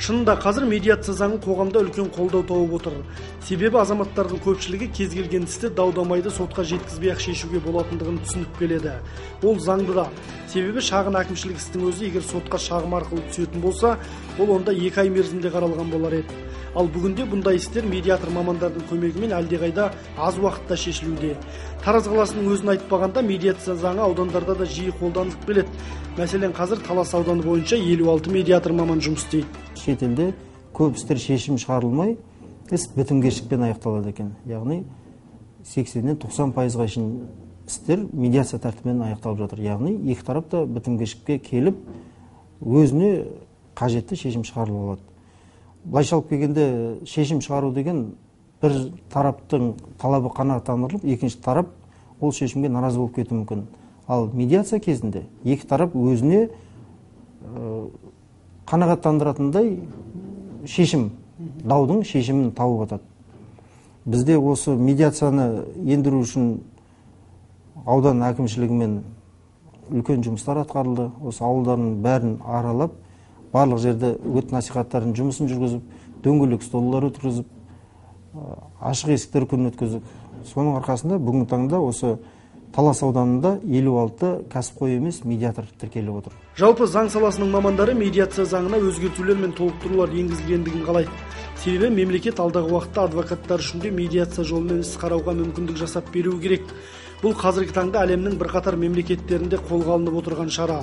Шынында қазір медиация заңы қоғамда үлкен қолдау тауып отыр. Себебі азаматтардың көпшілігі кез келген істі дау-дамайды сотқа жеткізбей-ақ шешуге болатындығын түсініп келеді. Ол заңды да. Себебі шағын әкімшілік істің өзі егер сотқа шағым арқылы түсетін болса, ол онда 2 ай мерзімде қаралған болар еді. Ал бүгінде бұндай істер медиатор мамандардың көмегімен әлдеқайда аз уақытта шешілуде. Тараз қаласының өзін айтпағанда медиация заңы аудандарда да жиі қолданылып келеді. Мәселен, қазір Талас ауданы бойынша 56 медиатор маман жұмыс істейді. Шетелде көп істер шешім шығарылмай, іс бітімгершілікпен аяқталады екен. Яғни 80-нен 90%-ға шейін істер медиация тәртібімен аяқталып жатыр. Яғни екі тарап та бітімгершілікке келіп, өзіне қажетті шешім шығарылып алады. Былайша алып келгенде шешім шығару деген бір тараптың талабы қанағаттандырылып, екінші тарап ол шешімге наразы болып кетуі мүмкін. Ал медиация кезінде екі тарап өзіне қанағаттандыратындай шешім, даудың шешімін тауып атады. Бізде осы медиацияны ендіру үшін аудан әкімшілігімен үлкен жұмыстар атқарылды. Осы ауылдардың бәрін аралап, барлық жерде үгіт насихаттардың жұмысын жүргізіп, дөңгелек столдар өткізіп, ашық есіктер күнін өткіздік. Соның арқасында бүгінгі таңда осы Талас ауданында 56 кәсіпқой емес медиатор тіркеліп отыр. Жалпы заң саласының мамандары медиация заңына өзгертулер мен толықтырулар енгізілгендігін қалайды. Себебі мемлекет алдағы уақытта адвокаттар үшін де медиация жолымен іс қарауға мүмкіндік жасап беруі керек. Бұл қазіргі таңда әлемнің бірқатар мемлекеттерінде қолға алынып отырған шара.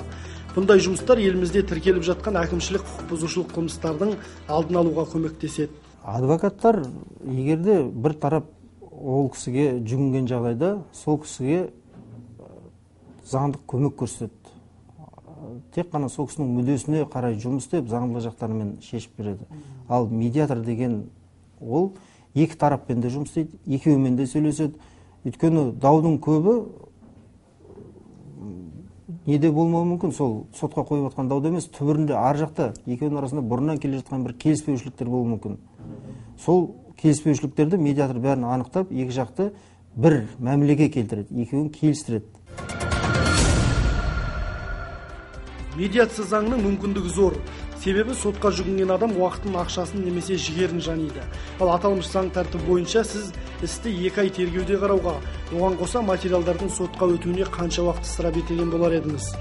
Бұндай жұмыстар елімізде тіркеліп жатқан әкімшілік құқық бұзушылық қылмыстардың алдын алуға көмектеседі. Адвокаттар егерде бір тарап ол кісіге жүгінген жағдайда сол кісіге заңдық көмек көрсетеді. Тек қана сол кісінің мүддесіне қарай жұмыс істеп, заңдылық жақтарымен шешіп береді. Ал медиатор деген ол екі тараппен де жұмыс істейді, екеуімен де сөйлеседі. Өйткені даудың көбі неде болмауы мүмкін, сол сотқа қойып жатқан дауда емес, түбірінде ар жақта екеуінің арасында бұрыннан келе жатқан бір келіспеушіліктер болуы мүмкін. Сол келіспеушіліктерді медиатор бәрін анықтап, екі жақты бір мәмілеге келтіреді, екеуін келістіреді. Медиация заңының мүмкіндігі зор. Себебі сотқа жүгінген адам уақытын, ақшасын немесе жігерін жаниды. Ал аталмыш заң тәртібі бойынша сіз істі 2 ай тергеуде қарауға, оған қоса материалдардың сотқа өтуіне қанша уақыт ысырап етеген болар едіңіз.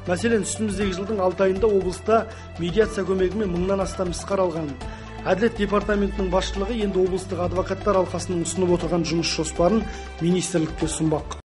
Мәселен, үстіміздегі жылдың 6 айында облыста медиация көмегімен 1000-нан астам іс қаралған. Әділет департаментінің басшылығы енді облыстық адвокаттар алқасының ұсынып отырған жұмыс жоспарын министрлікке ұсынбақ.